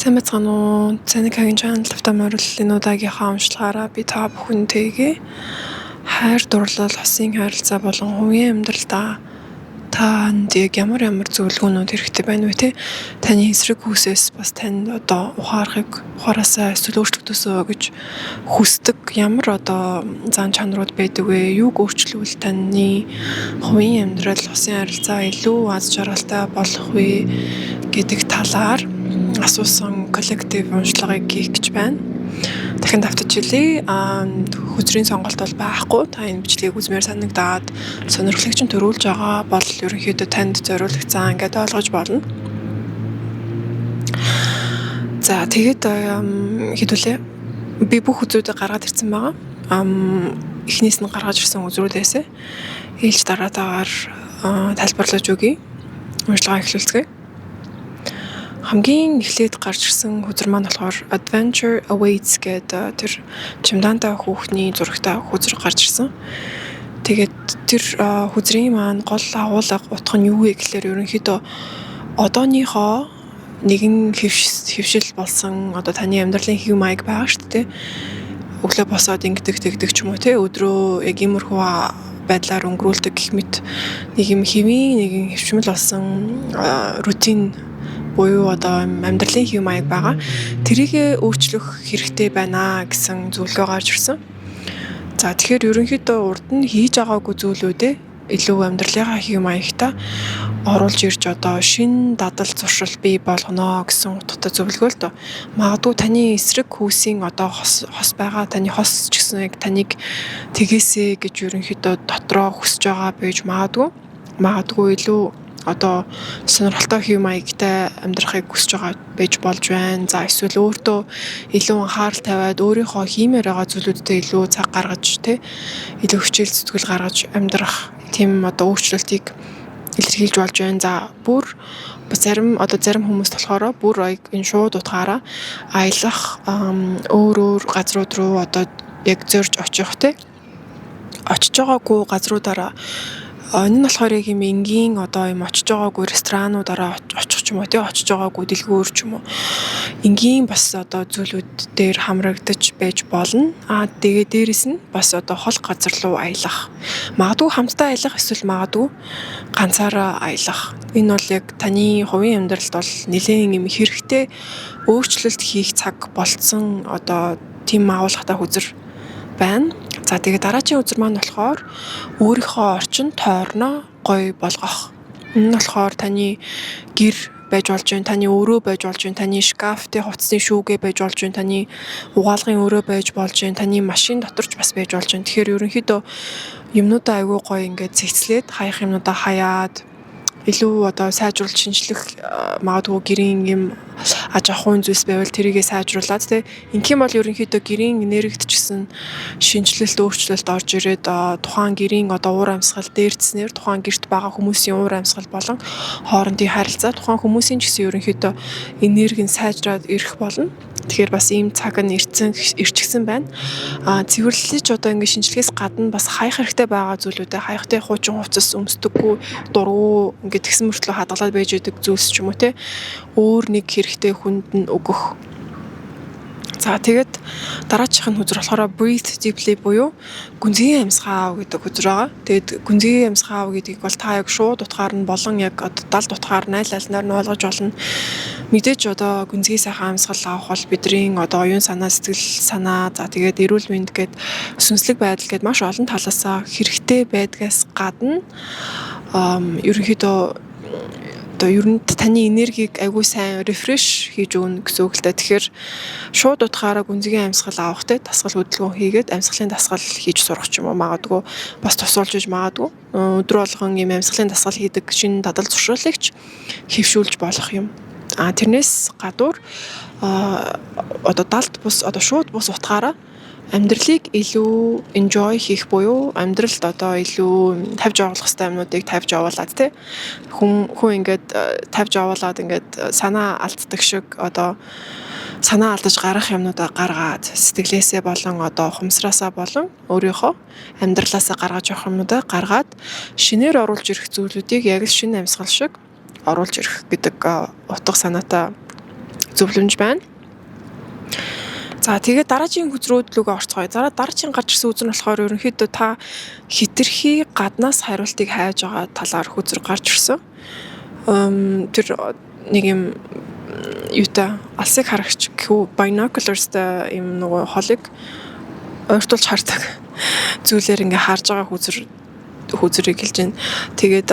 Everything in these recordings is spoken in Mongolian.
Сайн байцгаана уу? Саникагийн channel тавтай морил энэ удаагийнхаа уншлагаараа би та бүхэнтэйгээ хайр дурлал, хосын харилцаа болон хувийн амьдралдаа танд яг ямар ямар зөвлөгөөнүүд хэрэгтэй байна вэ те? Таны эсрэг хүүсээс бас танд одоо ухаарахыг ухаараасаа эсвэл өөрчлөгдөөсөө гэж хүсдэг ямар одоо зан чанарууд байдаг вэ? Юуг өөрчлөвөл таны хувийн амьдрал, хосын харилцаа илүү аз жаргалтай болох вэ гэдэг талаар асуусан коллектив уншлагыг хийх гэж байна. Дахин давтаж хэлье. Хөзрийн сонголт бол байхгүй. Та энэ бичлэгийг үзмээр санагдаад сонирхлыг чинь төрүүлж байгаа бол ерөнхийдөө танд зориулагдсан ингээд ойлгож болно. За, тэгээд хэдүүлээ. Би бүх хөзрүүдээ гаргаад ирсэн байгаа. Эхнээс нь гаргаж ирсэн хөзрүүдээсээ ээлж дараатаагаар тайлбарлаж өгье. Уншлагаа эхлүүлцгээе. Хамгийн эхлээд гарч ирсэн хөзөр маань болохоор Adventure Awaits гэдэг тэр чемодантай хүүхний зурагтай хөзөр гарч ирсэн. Тэгээд тэр хөзрийн маань гол агуулга, утга нь юу вэ гэхлээр ерөнхийдөө одооныхоо нэгэн хэвшил болсон одоо таны амьдралын хэв маяг байгаа шүү дээ. Өглөө босоод ингэдэг тэгдэг ч юм уу те, өдрөө яг иймэрхүү байдлаар өнгөрүүлдэг гэх мэт нэг юм хэвийн нэгэн хэвшмэл болсон routine буюу одоо амьдралын хэв маяг байгаа. Тэрийгэ өөрчлөх хэрэгтэй байна гэсэн зөвлөгөө гарч ирсэн. За, тэгэхээр ерөнхийдөө урд нь хийж байгаагүй зүйлүүдээ илүү амьдралынхаа хэв маягтаа оруулж ирж одоо шинэ дадал зуршил бий болгоно гэсэн утгатай зөвлөгөө л доо. Магадгүй таны эсрэг хүүсийн одоо хос хос байгаа, таны хос ч гэсэн яг таныг тэгээсэй гэж ерөнхийдөө дотроо хүсэж байгаа байж магадгүй. Магадгүй илүү одоо сонирхолтой хэв маягтай амьдрахыг хүсэж байгаа байж болж байна. За, эсвэл өөртөө илүү анхаарал тавиад өөрийнхөө хиймээр байгаа зүйлүүдтэй илүү цаг гаргаж те, илүү хичээл зүтгэл гаргаж амьдрах тийм одоо өөрчлөлтийг илэрхийлж болж байна. За, бүр зарим одоо зарим хүмүүс болохоор бүр энэ шууд утгаараа аялах, өөр өөр газрууд руу одоо яг зорж очих те, очиж байгаагүй газруудаараа. Энэ нь болохоор яг юм энгийн одоо юм очиж байгаагүй ресторануудаараа очих ч юм уу тий, очиж байгаагүй дэлгүүр ч юм уу. Энгийн бас одоо зүйлүүд дээр хамрагдаж байж болно. Аа, тэгээ дээрэс нь бас одоо хол газар руу аялах. Магадгүй хамтдаа аялах эсвэл магадгүй ганцаараа аялах. Энэ бол яг таны хувийн амьдралд бол нэлээн юм хэрэгтэй өөрчлөлт хийх цаг болцсон одоо тийм агуулгатай хөзөр байна. За, тэгээ дараагийн хөзөр маань болохоор өөрийнхөө орчин тойрноо гоё болгох. Энэ нь болохоор таны гэр байж болж байна, таны өрөө байж болж байна, таны шкаф, хувцсны шүүгээ байж болж байна, таны угаалгын өрөө байж болж байна, таны машин дотор ч бас байж болж байна. Тэгэхээр ерөнхийдөө юмнуудаа айгүй гоё ингээд цэгцлээд, хаях юмнуудаа хаяад, илүү одоо сайжруулж шинжлэх, магадгүй гэрийн юм аж ахуйн зүйлс байвал тэрийгээ сайжруулад те. Ингэх юм бол ерөнхийдөө гэрийн энергид ч гэсэн шинэчлэлт, өөрчлөлт орж ирээд, тухайн гэрийн одоо уур амьсгал дээрдснээр тухайн гэрт байгаа хүмүүсийн уур амьсгал болон хоорондын харилцаа, тухайн хүмүүсийн ч гэсэн ерөнхийдөө энерги нь сайжраад ирэх болно. Тэгэхээр бас ийм цаг нь ирсэн ирчихсэн байна. А цэвэрлэж одоо ингэ шинжилгээс гадна бас хаях хэрэгтэй байгаа зүйлүүдээ хаях, хуучин хувцас, өмсдөггүй, дургу ингэ тэгсэн мөртлөө хадгалаад байж идэг зүйлс ч юм уу те, өөр нэг хэрэгтэй хүнд нь өгөх. За, тэгээд дараачих нь хөзөр болохоор breathe deeply буюу гүнзгий амьсгаа ав гэдэг хөзөр байгаа. Тэгээд гүнзгий амьсгаа ав гэдгийг бол та яг шууд утгаар нь болон яг одоо далд утгаар нь аль альнаар нь ойлгож болно. Мэдээж одоо гүнзгий сайхан амьсгал авах бол бидний одоо оюун санаа, сэтгэл санаа, за тэгээд эрүүл мэнд гээд сүнслэг байдал гээд маш олон талаасаа хэрэгтэй байдгаас гадна ерөнхийдөө одоо ер нь таны энергийг айгүй сайн refresh хийж өгнө гэсэн үг л дээ. Тэгэхээр шууд утгаараа гүнзгий амьсгал авах те, дасгал хөдөлгөөн хийгээд амьсгалын дасгал хийж сурах ч юм уу, магадгүй бас тусуулж иж магадгүй. Өдөр болгон ийм амьсгалын дасгал хийдэг шинэ дадал зуршилыг ч хэвшүүлж болох юм. А тэрнээс гадуур одоо далд бус, одоо шууд бус утгаараа амьдралыг илүү enjoy хийх буюу амьдралд одоо илүү тавьж оруулах хэрэгтэй юмнуудыг тавьж явуулаад те, хүн хүн ингээд тавьж явуулаад ингээд санаа алддаг шиг одоо санаа алдаж гарах юмнуудаа гаргаад, сэтгэлээсээ болон одоо ухамсараасаа болон өөрийнхөө амьдралаасаа гаргаж явах юмнуудаа гаргаад, шинээр оруулж ирэх зүйлүүдийг яг л шинэ амьсгал шиг оруулж ирэх гэдэг утга санаатай Зөвлөмж байна. За, тэгээд дараагийн хөзрүүд лүүгээ орцгоё. За, дараагийн гарч ирсэн хөзөр нь болохоор ерөнхийдөө та хэтэрхий гаднаас хариултыг хайж байгаа талаар хөзөр гарч ирсэн. Тэр нэг юм юутай, алсыг харагч гэхүү, binoculars тай юм, нөгөө холыг ойртуулж хардаг зүйлээр ингээ харж байгаа хөзрийг хэлж байна. Тэгээд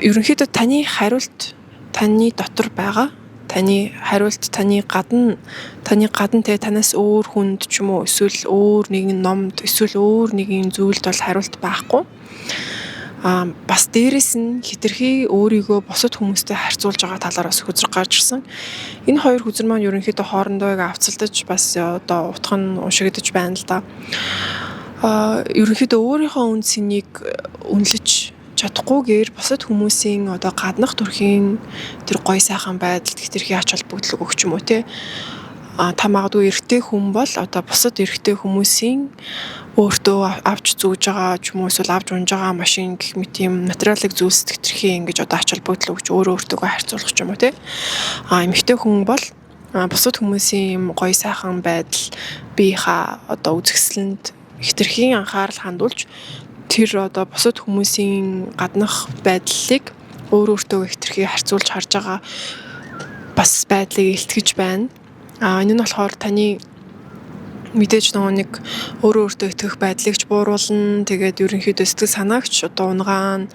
ерөнхийдөө таны хариулт таны дотор байгаа. Таны хариулт таны гадна те, танаас өөр хүнд ч юм уу, эсвэл өөр нэгэн номд, эсвэл өөр нэгэн зүйлд бол хариулт байхгүй. А бас дээрэс нь хэтэрхий өөрийгөө бусад хүмүүстэй харьцуулж байгаа талаар бас хөзөр гарч ирсэн. Энэ хоёр хөзөр маань ерөнхийдөө хоорондоо авцалдаж, бас одоо утга нь уншигдаж байна л да. А ерөнхийдөө өөрийнхөө үнэ цэнийг үнэлж чадахгүйгээр бусад хүмүүсийн одоо гаднах төрхийн тэр гоё сайхан байдалд хэтэрхий ач холбогдол өгөх ч юм уу те. А та магадгүй эрэгтэй хүн бол одоо бусад эрэгтэй хүмүүсийн өөртөө авч зүүж байгаа ч юм уу, эсвэл авч унж байгаа машин гэх мэт юм материалын зүйлс хэтэрхий ингэж одоо ач холбогдол өгч, өөрөө өөртөө харьцуулах ч юм уу те. А эмэгтэй хүн бол бусад хүмүүсийн юм гоё сайхан байдал, биеийнхаа одоо үзэсгэлэнд хэтэрхий анхаарал хандуулж, тэр одоо бусад хүмүүсийн гаднах байдлыг өөр өөртөө хэтэрхий харьцуулж харж байгаа бас байдлыг илтгэж байна. А энэ нь болохоор таны мэдээж нөгөө нэг өөрөө өөртөө итгэх байдлыг ч бууруулна. Тэгээд ерөнхийдөө сэтгэл санааг ч одоо унагаана.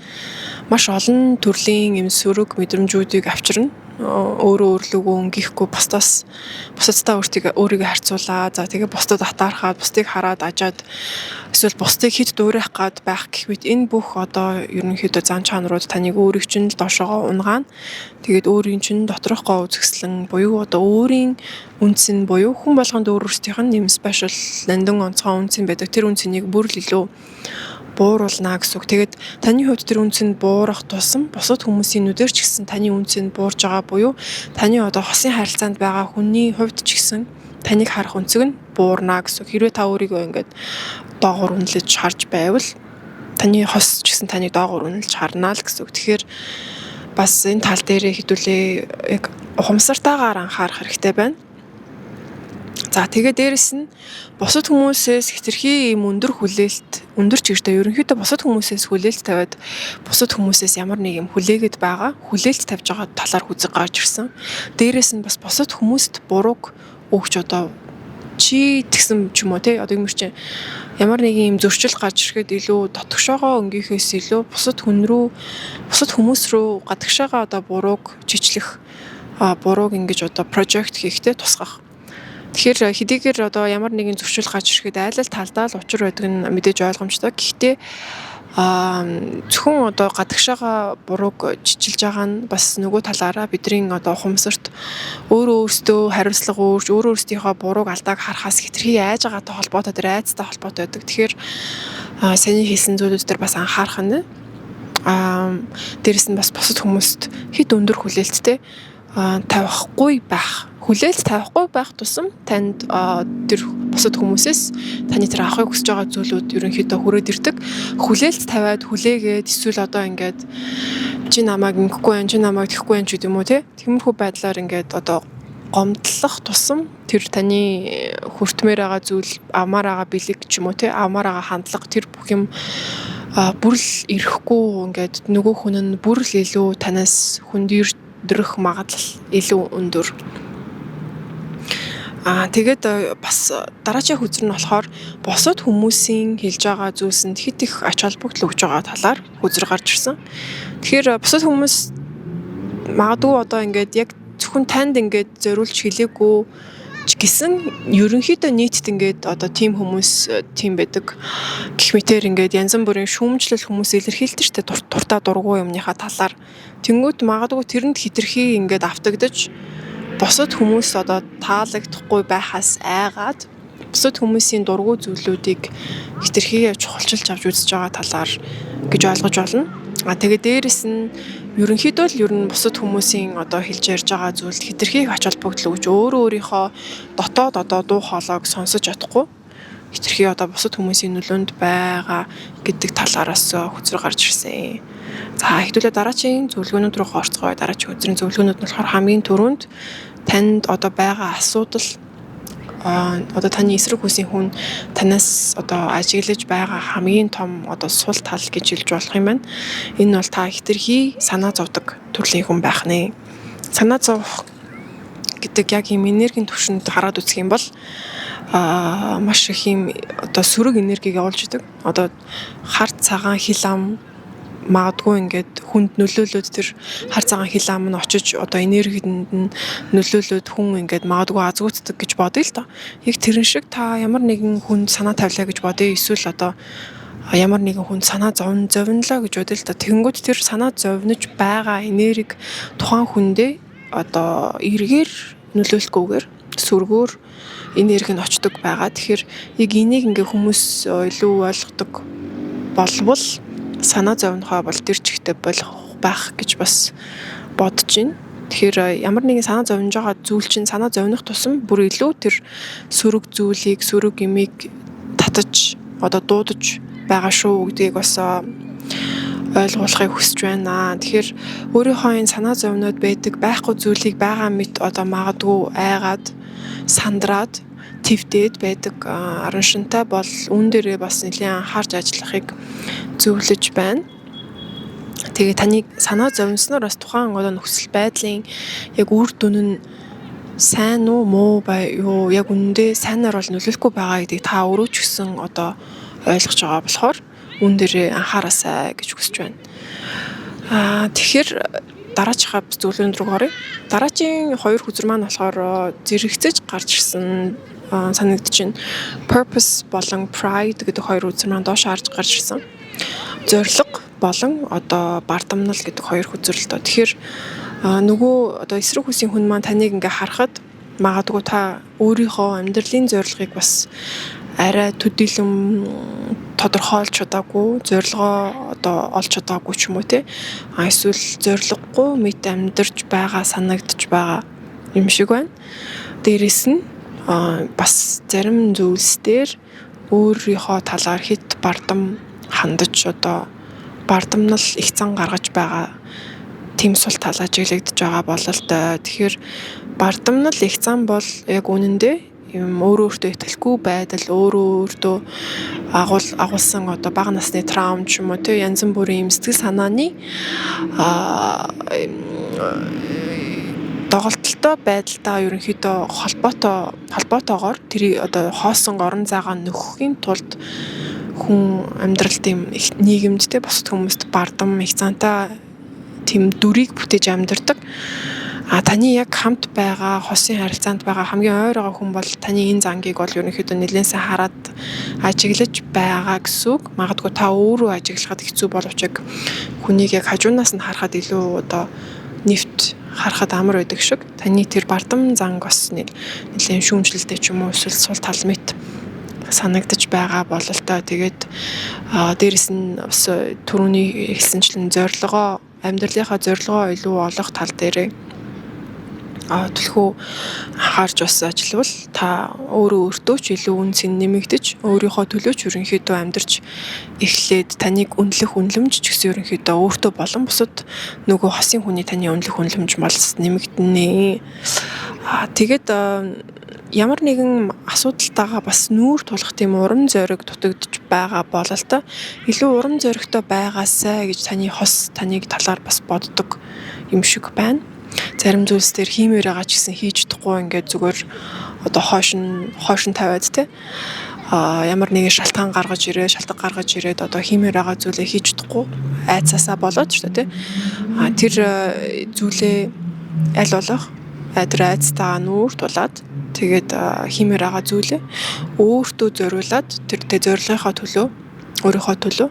Маш олон төрлийн юм сөрөг мэдрэмжүүдийг авчирна. Өөрөө өөрлөгөө өнгөхгүй, бусдаас, бусадтай өөрийгөө харьцуулаа. За, тэгээ бусдад атаархаад, бусдыг хараад ажаад, эсвэл бусдыг хэд дуурайх гад байх гэх мэт энэ бүх одоо ерөнхийдөө зан чанарууд таныг өөрийг чинь л доошоогоо унагаана. Тэгээд өөрийн чинь доторх гоо үзэсгэлэн буюу одоо өөрийн үнэ цэн буюу хүн болгонд өөр өөрсдийнх нь нэм special, нандин, онцгой үнэ цэн байдаг. Тэр үнэ цэнийг бүр л илүү бууруулнаа гэсэн үг. Тэгээд таны хувьд тэр үнэ цэн буурах тусам бусад хүмүүсийн нүдээр ч гэсэн таны үнэ цэн буурж байгаа буюу таны одоо хосын харилцаанд байгаа хүний хувьд ч гэсэн таныг харах өнцөг нь буурнаа гэсэн үг. Хэрвээ та өөрийгөө ингээд доогуур үнэлж харж байвал таны хос ч гэсэн таныг доогуур үнэлж харнаа л гэсэн үг. Тэгэхээр бас энэ тал дээрээ хэдүүлээ яг ухамсартайгаар анхаарах хэрэгтэй байна. За, тэгээ дээрэс нь бусад хүмүүсээс хэтэрхий ийм өндөр хүлээлт, өндөр чигтээ ерөнхийдөө бусад хүмүүсээс хүлээлт тавиад, бусад хүмүүсээс ямар нэг юм хүлээгээд байгаа, хүлээлт тавьж байгаа талаар хөзөр гарч ирсэн. Дээрэс нь бас бусад хүмүүст бурууг өгч, одоо чи тэгсэн ч юм уу те, одоо юм чинь ямар нэгэн юм зөрчил гарч ирэхэд илүү дотгошоогоо өнгийнхөөс илүү бусад хүн рүү, бусад хүмүүс рүү гадагшаага одоо бурууг чичлэх, бурууг ингэж одоо project хийхдээ тусгах. Тэгэхээр хэдийгээр одоо ямар нэгэн зөрчил гарч ирэхэд айл ал талдаа л учир байдаг нь мэдээж ойлгомжтой. Гэхдээ зөвхөн одоо гадагшаага бурууг чичилж байгаа нь бас нөгөө талаараа бидний одоо ухамсарт өөрөө өөрсдөө хариуцлага үүрч, өөрөө өөрсдийнхөө бурууг, алдааг харахаас хэтэрхий айж байгаатай холбоотой, тэр айдастай холбоотой байдаг. Тэгэхээр саяны хэлсэн зүйлүүд дээр бас анхаарах нь, дээрэс нь бас бусад хүмүүст хэт өндөр хүлээлттэй тавихгүй байх. Хүлээлт тавихгүй байх тусам танд тэр бусад хүмүүсээс таны тэр авахыг хүсэж байгаа зүйлүүд ерөнхийдөө хүрээд ирдэг. Хүлээлт тавиад, хүлээгээд, эсвэл одоо ингээд чи намайг ингэхгүй байх, чи намайг тэхгүй байх ч гэдэг юм уу те. Тиймэрхүү байдлаар ингээд одоо гомдлох тусам тэр таны хүртмээр байгаа зүйл, авмаар байгаа бэлэг ч юм уу те, авмаар байгаа хандлага, тэр бүх юм бүр л ирэхгүй, ингээд нөгөө хүн нь бүр л илүү танаас хүндийрэх магадлал илүү өндөр. Аа, тэгээд бас дараачийн хөзөр нь болохоор бусад хүмүүсийн хэлж байгаа зүйлсэнд хэт их ач холбогдол өгж байгаа талаар хөзөр гарч ирсэн. Тэгэхээр бусад хүмүүс магадгүй одоо ингээд яг зөвхөн танд ингээд зориулж хэлээгүй ч гэсэн ерөнхийдөө нийтэд ингээд одоо тийм хүмүүс тийм байдаг гэх мэтээр ингээд янз бүрийн шүүмжлэл хүмүүс илэрхийлдэг шүү дээ, дуртай дургүй юмныхаа талаар. Тэнгүүт магадгүй тэрэнд хэтэрхий ингээд автагдаж, бусад хүмүүс одоо таалагдахгүй байхаас айгаад бусад хүмүүсийн дургүй зүйлүүдийг хэтэрхий чухалчилж авч үзэж байгаа талаар гэж ойлгож байна. А тэгээ дээрэс нь ерөнхийдөө л ер нь бусад хүмүүсийн одоо хэлж ярьж байгаа зүйлд хэтэрхий ач холбогдол өгч, өөрөө өөрийнхөө дотоод одоо дуу хоолойг сонсож чадахгүй хэтэрхий одоо бусад хүмүүсийн нөлөөнд байгаа гэдэг талаараас хөзөр гарч ирсэн. За, хэдүүлээ дараачийн зөвлөгөөнүүд рүү орцгоё. Дараагийн хөзрийн зөвлөгөөнүүд нь болохоор хамгийн түрүүнд Танд одоо байгаа асуудал, одоо таны эсрэг хүйсийн хүн танаас одоо ажиглаж байгаа хамгийн том одоо сул тал гэж хэлж болох юм байна. Энэ бол та хэтэрхий санаа зовдөг төрлийн хүн байх нэ. Санаа зовох гэдэг яг ийм энергийн түвшинд хараад үзэх юм бол маш их ийм одоо сөрөг энергийг явуулж идэг. Одоо хар цагаан хил ам магадгүй ингээд хүнд нөлөөлөөд тэр хар цагаан хил ам нь очиж одоо энергиэнд нь нөлөөлөөд хүн ингээд магадгүй азгүйцдэг гэж бодъё л доо. Яг тэрэн шиг та ямар нэгэн хүнд санаа тавилаа гэж бодъё. Эсвэл одоо ямар нэгэн хүнд санаа зовнолоо гэж бодъё л доо. Тэгэнгүүт тэр санаа зовнож байгаа энерги тухайн хүндээ одоо эргээр нөлөөлөхгүйгээр сөргөөр энерги нь очдог байгаа. Тэгэхээр яг энийг ингээ хүмүүс илүү ойлгодог болвол санаа зовнохоо бол тэр чигтээ болох байх гэж бас бодож байна. Тэгэхээр ямар нэгэн санаа зовнож байгаа зүйл чинь санаа зовнох тусам бүр илүү тэр сөрөг зүйлийг, сөрөг юмыг татаж одоо дуудаж байгаа шүү гэдгийг бас ойлгуулахыг хүсэж байна. Тэгэхээр өөрийнхөө энэ санаа зовноод байдаг байхгүй зүйлийг байгаа мэт одоо магадгүй айгаад сандраад твдээд байдаг араншинтай бол үүн дээрээ бас нэлээн анхаарч ажиллахыг зөвлөж байна. Тэгээ таныг санаа зовнсноор бас тухайн одоо нөхцөл байдлын яг үр дүн нь сайн уу муу бай юу яг үнэндээ сайнаар бол нөлөөлөхгүй байгаа гэдгийг та өөрөө ч гэсэн одоо ойлгож байгаа болохоор үүн дээрээ анхаараасай гэж хүсэж байна. Тэгэхээр дараачихаа зөвлөгөөнд рүү оръё. Дараагийн хоёр хөзөр маань болохоор зэрэгцэж гарч ирсэн санагдаж байна. Purpose болон pride гэдэг хоёр үзэр маань доош харж гарч ирсэн. Зорилго болон одоо бардамнал гэдэг хоёр хөзөр л доо. Тэгэхээр нөгөө одоо эсрэг хүйсийн хүн маань таныг ингээ харахад магадгүй та өөрийнхөө амьдралын зорилгыг бас арай төдийлөн тодорхойлж чадаагүй, зорилгоо одоо олж чадаагүй ч юм уу те. А эсвэл зорилгогүй мэт амьдарч байгаа санагдаж байгаа юм шиг байна. Дээрэс нь бас зарим зүйлс дээр өөрийнхөө талаар хэт бардам хандаж одоо бардамнал их зан гаргаж байгаа тийм сул тал ажиглагдаж байгаа бололтой. Тэгэхээр бардамнал их зан бол яг үнэндээ юм өөрөө өөртөө итгэлгүй байдал, өөрөө өөртөө агуулсан одоо бага насны травм ч юм уу те янз бүрийн юм сэтгэл санааны доголдолтой байдалтай ерөнхийдөө холбоотойгоор тэрийг одоо хоосон орон зайгаа нөхөхийн тулд хүн амьдралд юм нийгэмд те бусад хүмүүст бардам их зантай тийм дүрийг бүтээж амьдардаг. А таны яг хамт байгаа хосын харилцаанд байгаа хамгийн ойр байгаа хүн бол таны энэ зангийг бол ерөнхийдөө нэлээд сайн хараад ажиглаж байгаа гэсэн үг. Магадгүй та өөрөө ажиглахад хэцүү боловч яг хүнийг яг хажуунаас нь харахад илүү одоо нэвт харахад амар байдаг шиг. Таны тэр бардам занг бас нэлээд шүүмжлэлтэй ч юм уу эсвэл сул тал мэт санагдаж байгаа бололтой. Тэгээд дээрэс нь бас түрүүний хэлсэнчлэн зорилгоо, амьдралынхаа зорилгоо илүү олох тал дээрээ түлхүү анхаарч бас ажиллавал та өөрөө өөртөө ч илүү үн цэн нэмэгдэж, өөрийнхөө төлөө ч ерөнхийдөө амьдарч эхлээд таныг үнэлэх үнэлэмж ч гэсэн ерөнхийдөө өөртөө болон бусад нөгөө хосын хүний таны үнэлэх үнэлэмж бас нэмэгдэнэ. Тэгээд ямар нэгэн асуудалтайгаа бас нүүр тулах тийм урам зориг дутагдж байгаа бололтой илүү урам зоригтой байгаасай гэж таны хос таныг талаар бас боддог юм шиг байна. Зарим зүйлс дээр хиймээр байгаа ч гэсэн хийж чадахгүй ингээд зүгээр одоо хойш нь тавиад те ямар нэгэн шалтгаан гаргаж ирээ, шалтгаан гаргаж ирээд одоо хиймээр байгаа зүйлээ хийж чадахгүй айцаасаа болоод шүү дээ те. Тэр зүйлээ аль болох айцтайгаа нүүр тулаад тэгээд хиймээр байгаа зүйлээ өөртөө зориулаад тэр зорилгынхоо төлөө өөрийнхөө төлөө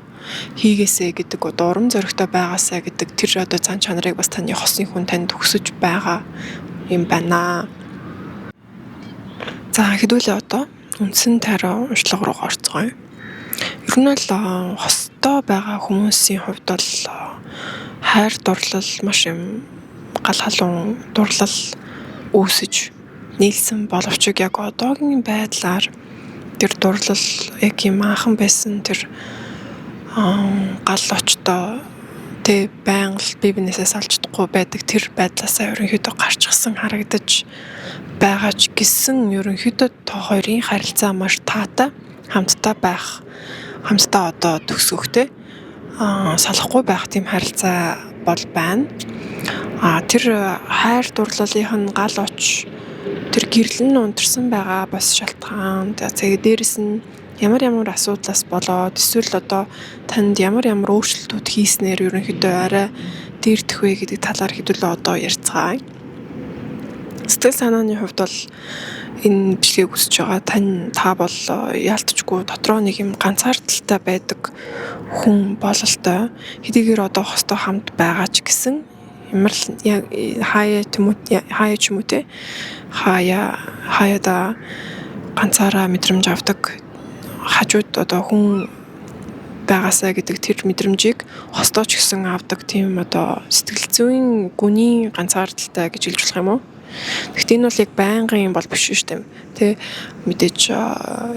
хийгээсэй гэдэг одоо урам зоригтой байгаасай гэдэг тэр одоо зан чанарыг бас таны хосын хүн танд өгсөж байгаа юм байна. За хэдүүлээ одоо үндсэн тариа уншлага руу орцгоё. Ер нь бол хостой байгаа хүмүүсийн хувьд бол хайр дурлал маш юм гал халуун дурлал үүсэж нийлсэн боловч яг одоогийн байдлаар тэр дурлал яг юм анхан байсан тэр гал очтой тэ байнга л бие биенээсээ салж чадахгүй байдаг тэр байдлаасаа ерөнхийдөө гарчихсан харагдаж байгаа ч гэсэн ерөнхийдөө та хоёрын харилцаа маш таатай, хамтдаа байх, хамтдаа одоо төгсгөх тэ салахгүй байх тийм харилцаа бол байна. Тэр хайр дурлалынх нь гал оч тэр гэрэл нь унтарсан байгаа бас шалтгаан. Тэгээд дээрэс нь ямар ямар асуудлаас болоод эсвэл одоо танд ямар ямар өөрчлөлтүүд хийснээр ерөнхийдөө арай дээрдэх вэ гэдэг талаар хэдүүлээ одоо ярьцгаая. Сэтгэл санааны хувьд бол энэ бичлэгийг үзэж байгаа та бол яалтчгүй дотроо нэг юм ганцаардaltaй байдаг хүн бололтой. Хэдийгээр одоо хостой хамт байгаа ч гэсэн ямар л хаяа ч юм уу те хаяада ганцаараа мэдрэмж авдаг хажууд одоо хүн байгаасаа гэдэг тэр мэдрэмжийг хостой ч гэсэн авдаг тийм одоо сэтгэл зүйн гүний ганцаардaltaй гэж хэлж болох юм уу? Гэхдээ энэ бол яг байнгын юм бол биш шүү дээ. Тэ мэдээж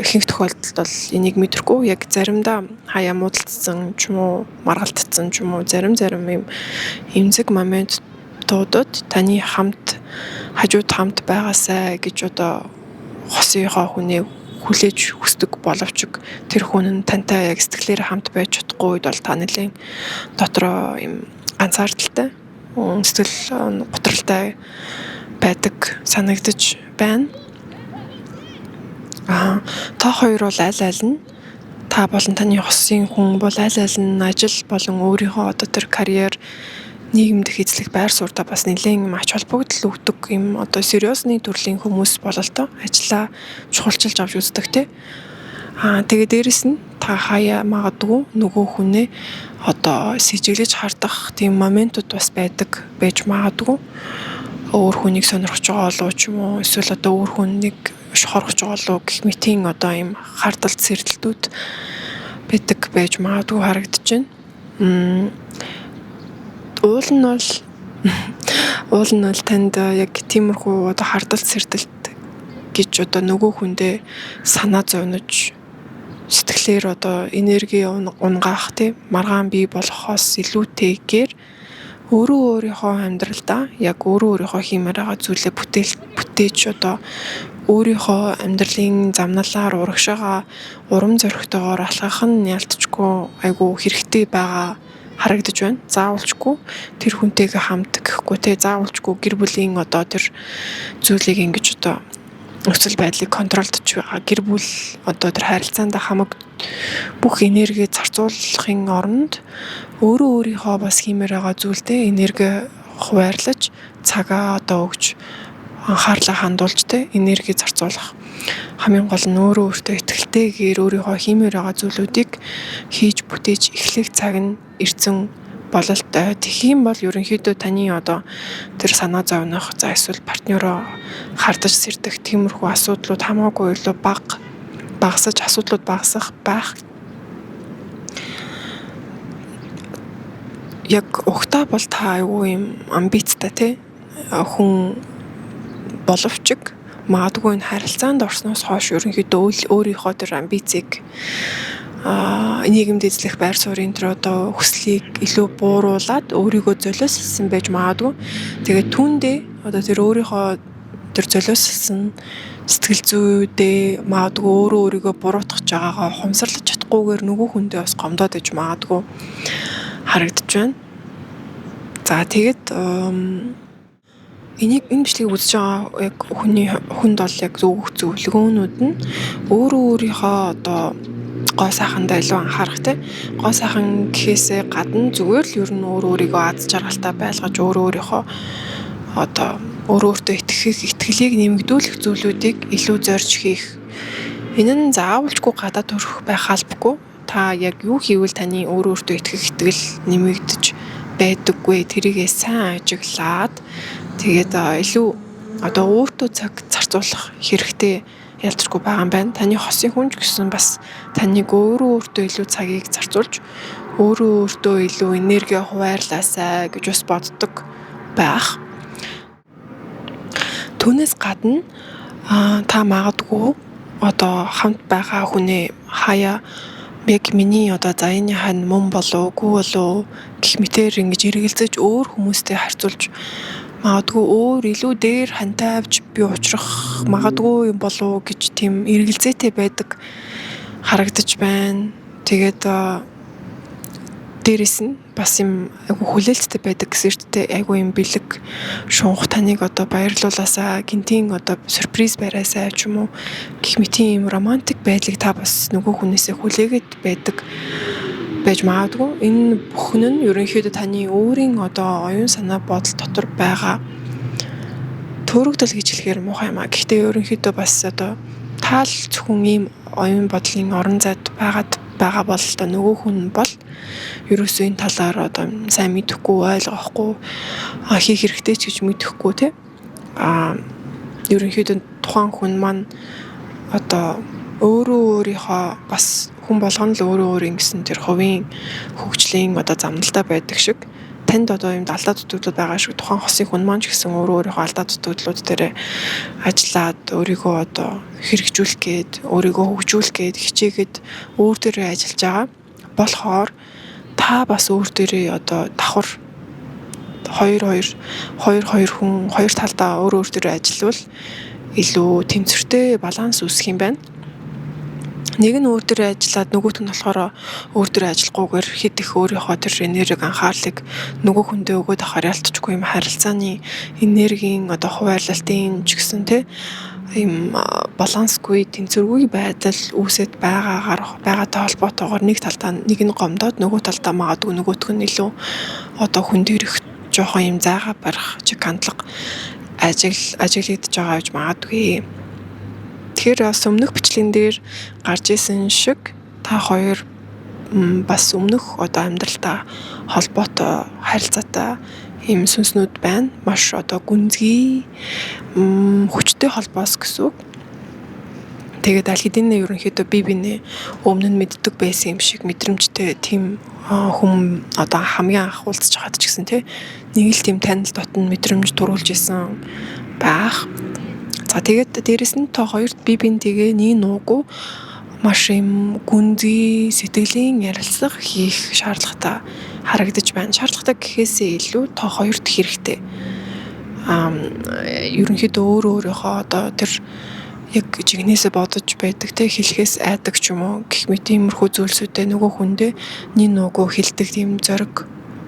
ихэнх тохиолдолд бол энийг мэдрэхгүй яг заримдаа хаяа муудалцсан ч юм уу, маргалтцсан ч юм уу, зарим юм эмзэг моментуудад таны хамт хажууд хамт байгаасай гэж одоо хосынхоо хүнээ хүлээж хүсдэг боловч тэр хүн нь тантай яг сэтгэлээр хамт байж чадахгүй үед бол та нэлээд дотроо юм ганцаардaltaй, сэтгэл готролтой байдаг санагдаж байна. Та хоёр бол аль аль нь та болон таны хосын хүн бол аль аль нь ажил болон өөрийнхөө одоо тэр карьер нийгэмдэх эзлэх байр суурьтай бас нэлээд юм ач холбогдол өгдөг юм одоо сериосны төрлийн хүмүүс бололтой ажлаа чухалчилж авч үздэг те. Тэгээ дээрэс нь та хаяа магадгүй нөгөө хүнээ одоо сэжиглэж хардах тийм моментууд бас байдаг байж магадгүй. Өөр хүнийг сонирхож байгаа болов ч юм уу, эсвэл одоо өөр хүнийг шохорхож байгаа болов гэх мэтийн одоо ийм хардалт сэрдэлтүүд байдаг байж магадгүй харагдаж байна. Уул нь бол танд яг тиймэрхүү одоо хардалт сэрдэлт гэж одоо нөгөө хүндээ санаа зовнож сэтгэлээр одоо энерги унгаах тийм маргаан бий болохоос илүүтэйгээр өөрөө өөрийнхөө амьдралдаа яг өөрөө өөрийнхөө хиймээр байгаа зүйлээ бүтээж одоо өөрийнхөө амьдралын замналаар урагшаага урам зоригтойгоор алхах нь ялтчгүй айгүй хэрэгтэй байгаа харагдаж байна. Заавалчгүй тэр хүнтэйгээ хамт гэхгүй те, заавалчгүй гэр бүлийн одоо тэр зүйлийг ингэж одоо нөхцөл байдлыг контролдож байгаа. Гэр бүл одоо тэр харилцаанд хамаг бүх энерги зарцуулахын оронд өөрөө өөрийнхөө бас хиймээр байгаа зүйлдээ энерги хуваарлаж цагаа одоо өгч анхаарлаа хандуулж те энерги зарцуулах. Хамгийн гол нь өөрөө өөртөө итгэлтэйгээр өөрийнхөө хиймээр байгаа зүйлүүдийг хийж бүтээж эхлэх цаг нь ирсэн бололтой. Тэгэх юм бол ерөнхийдөө таны одоо тэр санаа зовнох, за эсвэл партнёроо хардаж сэрдэх тиймэрхүү асуудлууд хамаагүй илүү багасаж асуудлууд багасах байх. Яг угтаа бол та айгүй юм амбицтай те хүн боловч магадгүй энэ харилцаанд орсноос хойш ерөнхийдөө өөрийнхөө тэр амбицийг нийгэмд эзлэх байр суурийн тэр одоо хүслийг илүү бууруулад өөрийгөө золиослсон байж магадгүй. Тэгээд түүндээ одоо тэр өөрийнхөө тэр золиослсон сэтгэл зүйдээ магадгүй өөрөө өөрийгөө буруутгах байгаагаа ухамсарлаж чадахгүйгээр нөгөө хүндээ бас гомдоод иж магадгүй харагдаж байна. За тэгээд энэ бичлэгийг үзэж байгаа яг хүнд бол яг өгөх зөвлөгөөнүүд нь өөрөө өөрийнхөө одоо гоо сайхандаа илүү анхаарах те. Гоо сайхан гэхээсээ гадна зүгээр л ер нь өөрөө өөрийгөө аз жаргалтай байлгаж өөрөө өөрийнхөө одоо өөрөө өөртөө итгэх итгэлийг нэмэгдүүлэх зүйлүүдийг илүү зорж хийх. Энэ нь заавалчгүй гадаад төрөх байх албагүй. Та яг юу хийвэл таны өөрөө өөртөө итгэх итгэл нэмэгдэж байдаггүй. Тэрийгээ сайн ажиглаад тэгээд илүү одоо өөртөө цаг зарцуулах хэрэгтэй ялцчгүй байгаа юм байна. Таны хосын хүн ч гэсэн бас таныг өөрөө өөртөө илүү цагийг зарцуулж өөрөө өөртөө илүү энерги хуваарлаасай гэж бас боддог байх. Түүнээс гадна та магадгүй одоо хамт байгаа хүнээ хаяа Яг миний одоо заяаны хань мөн болов үгүй болов гэх мэтээр ингэж эргэлзэж өөр хүмүүстэй харьцуулж магадгүй өөр илүү дээр хантай авч би учрах магадгүй юм болов гэж тийм эргэлзээтэй байдаг харагдаж байна. Тэгээд дээрэс нь бас юм айгүй хүлээлттэй байдаг гэсэн шүү дээ. Айгүй юм бэлэг шунх таныг одоо баярлуулаасаа гинтийн одоо сюрприз бариасаа ч юм уу гэх мэтийн юм романтик байдлыг та бас нөгөө хүнээсээ хүлээгээд байдаг байж магадгүй. Энэ бүхэн нь ерөнхийдөө таны өөрийн одоо оюун санаа бодол дотор байгаа төөрөгдөл гэж хэлэхээр муухай юм а. Гэхдээ ерөнхийдөө бас одоо таал зөвхөн ийм оюун бодлын орон зайд байгаад байгаа бол одоо нөгөө хүн бол ерөөсөө энэ талаар одоо сайн мэдэхгүй, ойлгохгүй, хийх хэрэгтэй ч гэж мэдэхгүй те. А ерөнхийдөө тухайн хүн маань одоо өөрөө өөрийнхөө бас хүн болгоно л өөрөө өөрийн гэсэн тэр хувийн хөгжлийн одоо замналтай байдаг шиг танд одоо юм алдаа дутагдлууд байгаа шиг тухайн хосын хүн маань ч гэсэн өөрөө өөрийнхөө алдаа дутагдлууд дээр ажиллаад өөрийгөө одоо хэрэгжүүлэх гээд өөрийгөө хөгжүүлэх гээд хичээгээд өөр дээрээ ажиллаж байгаа болохоор та бас өөр дээрээ одоо давхар хоёр хоёр хоёр хоёр хүн хоёр талдаа өөр өөр дээрээ ажиллавал илүү тэнцвэртэй баланс үүсэх юм байна. Нэг нь өөр дээрээ ажиллаад нөгөөх нь болохоор өөр дээрээ ажиллахгүйгээр хэд их өөрийнхөө тэр энерги анхаарлыг нөгөө хүндээ өгөөд авахар ялтчгүй юм харилцааны энергийн одоо хуваарлалтын ч гэсэн те ийм балансгүй тэнцвэргүй байдал үүсэт байгаагаар байгаатай холбоотойгоор нэг талдаа нэг нь гомдоод нөгөө талдаа магадгүй нөгөөх нь илүү одоо хүн дээрх жоохон юм зайгаа барих чиг хандлага ажиглагдж байгаа гэж магадгүй. Тэгэхээр бас өмнөх бичлэгэн дээр гарч исэн шиг та хоёр бас өмнөх одоо амьдралдаа холбоотой харилцаатай ийм сүнснүүд байна. Маш одоо гүнзгий хүчтэй холбоос гэсэн үг. Тэгээд аль хэдийн ерөнхийдөө бие биенээ өмнө нь мэддэг байсан юм шиг мэдрэмжтэй тийм хүн одоо хамгийн анх уулзч байхад ч гэсэн тий нэг л тийм танил дотн мэдрэмж төрүүлж исэн байх. За тэгээд дээрэс нь та хоёрт бие биентэйгээ нэг нуугүй маш юм гүнзгий сэтгэлийн ярилцлага хийх шаардлагатай харагдаж байна. Шаардлагатай гэхээсээ илүү та хоёрт хэрэгтэй. Ерөнхийдөө өөр өөрийнхөө одоо тэр яг жигнэсээ бодож байдаг те хэлэхээс айдаг ч юм уу гэх мэт иймэрхүү зүйлсүүдээ нөгөө хүндээ нэг нуугүй хэлдэг тийм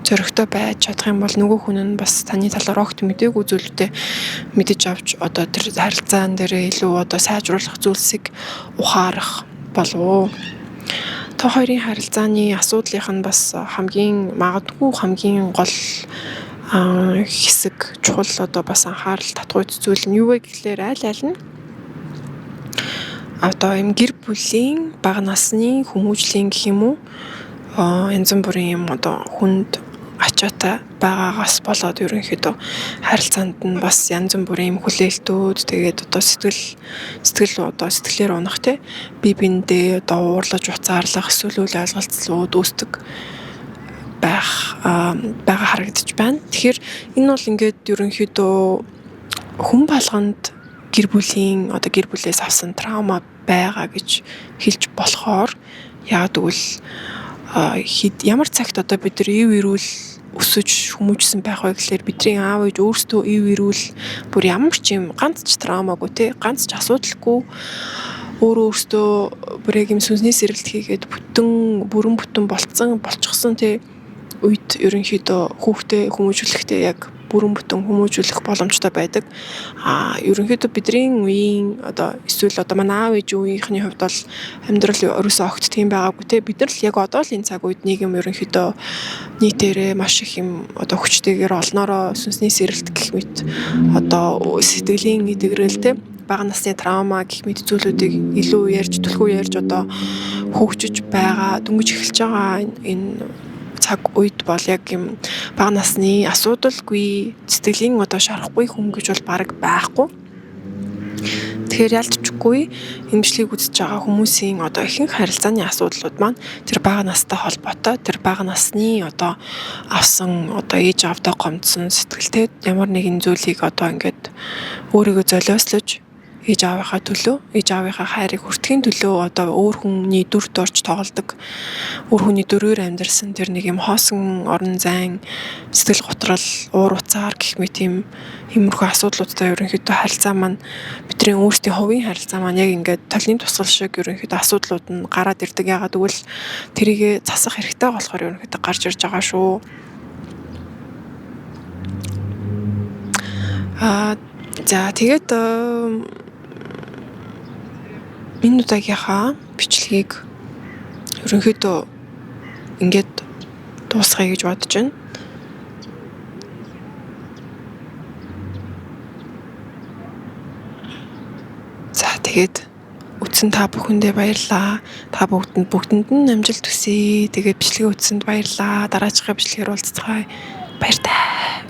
зоригтой байж чадах юм бол нөгөө хүн нь бас таны талаар огт мдээгүй зүйлүүдээ мэдэж авч одоо тэр харилцаан дээрээ илүү одоо сайжруулах зүйлсийг ухаарах болов. Та хоёрын харилцааны асуудлынх нь бас хамгийн магадгүй хамгийн гол хэсэг чухал одоо бас анхаарал татгуйц зүйл нь юу вэ гэхлээр аль аль нь одоо юм гэр бүлийн бага насны хүмүүжлийн гэх юм уу янз бүрийн юм одоо хүнд ачаатай байгаагаас болоод ерөнхийдөө харилцаанд нь бас янз бүрийн юм хүлээлтүүд тэгээд одоо сэтгэл одоо сэтгэлээр унах те бие биендээ одоо уурлаж уцаарлах эсвэл үл ойлголцлууд үүсдэг байх байгаа харагдаж байна. Тэгэхээр энэ бол ингээд ерөнхийдөө хүн болгонд гэр бүлийн одоо гэр бүлээс авсан траума байгаа гэж хэлж болохоор яг тэгвэл ямар цагт одоо бид нар ив эрүүл өсөж хүмүүжсэн байх вэ гэхлээр бидний аав ээж өөрсдөө ив эрүүл бүр ямар ч юм ганц ч траумагүй те ганц ч асуудалгүй өөрөө өөрсдөө бүр яг юм сүнсний сэрэлт хийгээд бүтэн бүрэн бүтэн болчихсон те үед ерөнхийдөө хүүхдээ хүмүүжүүлэхдээ яг бүрэн бүтэн хүмүүжүүлэх боломжтой байдаг. А ерөнхийдөө бидний үеийн одоо эсвэл одоо манай аав ээж үеийнхний хувьд бол амьдрал ерөөсөө огт тийм байгаагүй те. Бид нар л яг одоо л энэ цаг үед нийгэм ерөнхийдөө нийтээрээ маш их юм одоо хүчтэйгээр олноороо сүнсний сэрэлт гэх мэт одоо сэтгэлийн эдгэрэл те бага насны траума гэх мэт зүйлүүдийг илүү ярьж түлхүү ярьж одоо хөгжиж байгаа, дөнгөж эхэлж байгаа энэ цаг үед бол яг юм бага насны асуудалгүй сэтгэлийн одоо шарахгүй хүн гэж бол бараг байхгүй. Тэгэхээр ялтчгүй энэ бичлэгийг үзэж байгаа хүмүүсийн одоо ихэнх харилцааны асуудлууд маань тэр бага настай холбоотой, тэр бага насны одоо авсан одоо ээж аавдаа гомдсон сэтгэлтэй ямар нэгэн зүйлийг одоо ингээд өөрийгөө золиослож Ээж аавынхаа төлөө, ээж аавынхаа хайрыг хүртэхийн төлөө одоо өөр хүний дүрд орж тоглодог. Өөр хүний дүрээр амьдарсан тэр нэг юм хоосон орон зайн, сэтгэл готрол, уур уцаар гэх мэт юм иймэрхүү асуудлуудтай ерөнхийдөө харилцаа маань бидний өөрсдийн хувийн харилцаа маань яг ингээд толны тусгал шиг ерөнхийдөө асуудлууд нь гараад ирдэг. Яагаад гэвэл тэрийгэ засах хэрэгтэй болохоор ерөнхийдөө гарч ирж байгаа шүү. За тэгээд энэ удаагийнхаа бичлэгийг ерөнхийдөө ингээд дуусгая гэж бодож байна. За тэгээд үзсэн та бүхэндээ баярлалаа. Та бүгдэнд нь амжилт хүсье. Тэгээд бичлэгээ үзсэнд баярлалаа. Дараачихын бичлэгээр уулзацгаая. Баяртай.